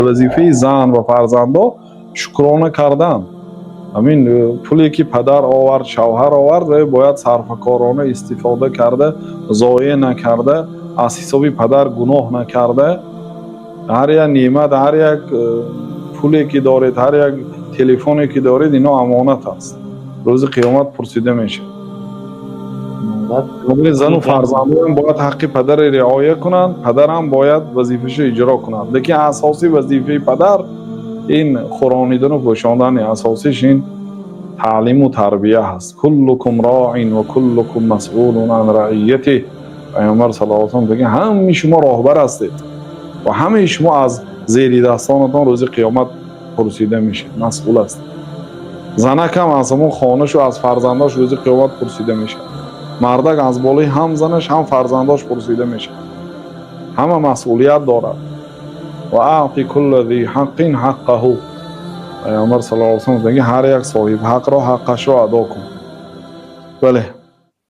Вазифаи зан ва фарзандо шукрона кардан. Ҳамин пуле ки падар овард, шавҳар овард, ва бояд сарфакорона истифода карда, зоеъ накарда, аз ҳисоби падар гуноҳ накарда. Ҳар як неъмат, ҳар як пуле ки доред, ҳар як телефоне ки доред, ино амонат аст, рӯзи қиёмат пурсида мешавад. Зану фарзандон бояд ҳаққи падарро риоя кунанд, падарам бояд вазифаашро иҷро кунад, лекин асосии вазифаи падар ин хӯронидану пӯшондани, асосиш ин таълиму тарбия ҳаст. كلكم راع وكلكم مسئول عن رعيته. Пайғамбар саллаллоҳу алайҳи васаллам мегӯяд: ҳамаи шумо роҳбар ҳастед ва ҳамаи шумо аз зери дастонатон рӯзи қиёмат пурсида мешавед, масъул ҳастед. Занак ҳам аз ҳамон хонашу аз фарзандош рӯзи қиёмат пурсида мешавад. Мардак аз болои ҳам занаш, ҳам фарзандош пурсида мешавад. Ҳама масъулият дорад. وأعط كل ذي حق حقه. Пайғамбар саллаллоҳу алайҳи васаллам мегӯяд: ҳар як соҳиби ҳақро ҳаққашро адо кун. Бале.